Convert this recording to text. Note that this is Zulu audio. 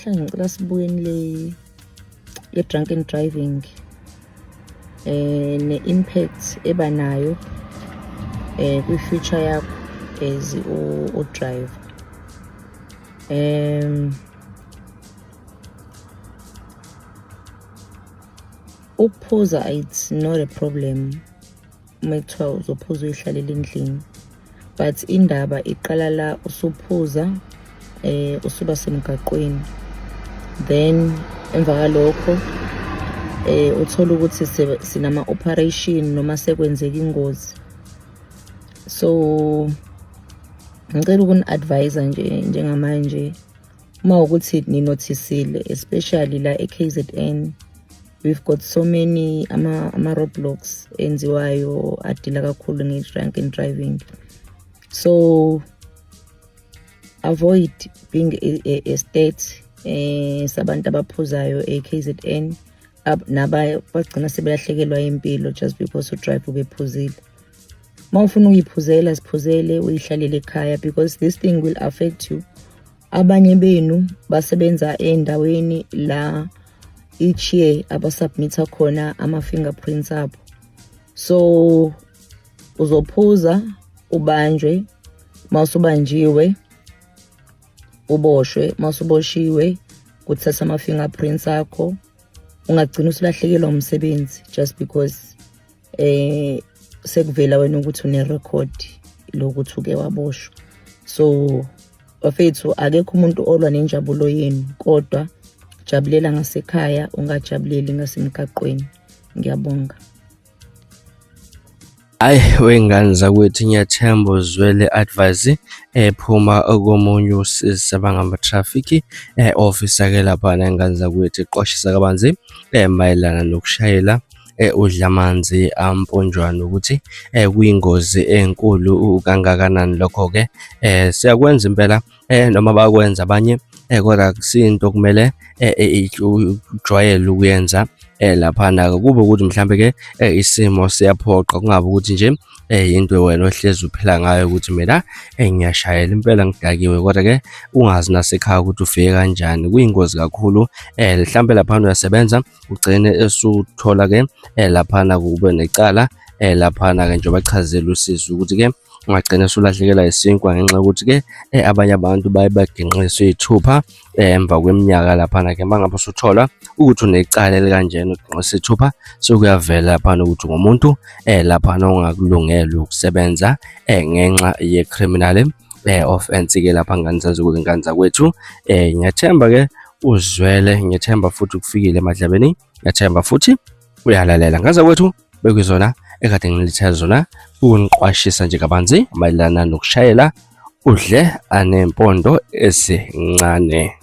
Namhlanje ngicela sibukeni le ye-drunken driving ne-impact eba nayo kwi-future yakho as u-driver. Ukuphuza it's not a problem uma kuthiwa uzophuza uyihlalele endlini, but indaba iqala la usuphuza usuba semgaqweni, then emva kalokho uthola ukuthi sinama operation noma sekwenzeka ingozi. So ngicela ukuni-advise nje njengamanje, uma ukuthi ninothisile, especially la e-KZN, we've got so many ama-roadblocks enziwayo adila kakhulu nge-drunken driving. So avoid being a state sabantu abaphuzayo e-KZN naba bagcina sebelahlekelwa impilo just because udrive ubephuzile. Uma ufuna ukuyiphuzela, siphuzele uyihlalele ekhaya, because this thing will affect you. Abanye benu basebenza endaweni la each year abasubmitha khona ama-fingerprints abo, so uzophuza ubanjwe, mawusubanjiwe uboshwe, mawusuboshiwe kuthatha ama-fingerprints akho, ungagcina usulahlekelwa umsebenzi just because sekuvela wena ukuthi une-record lokuthi uke waboshwa. So bafethu, akekho umuntu olwa nenjabulo yenu, kodwa jabulela ngasekhaya, ungajabuleli ngasemgaqweni. Ngiyabonga. Hhayi wey'ngane zakwethu, ngiyathemba uzwele advice ephuma komunye usisi abangama-traffic officer-ke laphana ey'ngane zakwethu, eqwashisa kabanzi mayelana nokushayela udla amanzi amponjwana, ukuthi kuyingozi enkulu kangakanani. Lokho-ke siyakwenza impela, noma bakwenza abanye, kodwa akusinto okumele ujwayele ukuyenza laphana-ke. Kube ukuthi mhlambe-ke isimo siyaphoqa, kungabi ukuthi nje into wena ohlezi uphila ngayo ukuthi mina ngiyashayela impela ngidakiwe, kodwa-ke ungazi nasekhaya ukuthi ufike kanjani. Kuyingozi kakhulu. Mhlambe laphana uyasebenza, ugcine esuthola-ke laphana kube necala laphana-ke, njengoba chazela usisi ukuthi-ke ungagcina usulahlekelwa isinkwa ngenxa yokuthi-ke abanye abantu baye baginqiswe iy'thupha emva kweminyaka laphana-ke. Uma ngabe usuthola ukuthi unecala elikanjena, uginqiswa ithupha, sekuyavela laphana ukuthi ungumuntu laphana ongakulungele ukusebenza ngenxa ye-criminal offense-ke lapha, ngane ngane zakwethu. Ngiyathemba-ke uzwele, ngiyethemba futhi kufikile emadlebeni, ngiyathemba futhi uyalalela. Ngane zakwethu, bekuyizona ekade ngilithe zona ukuniqwashisa nje kabanzi mayelana nokushayela udle anempondo ezincane.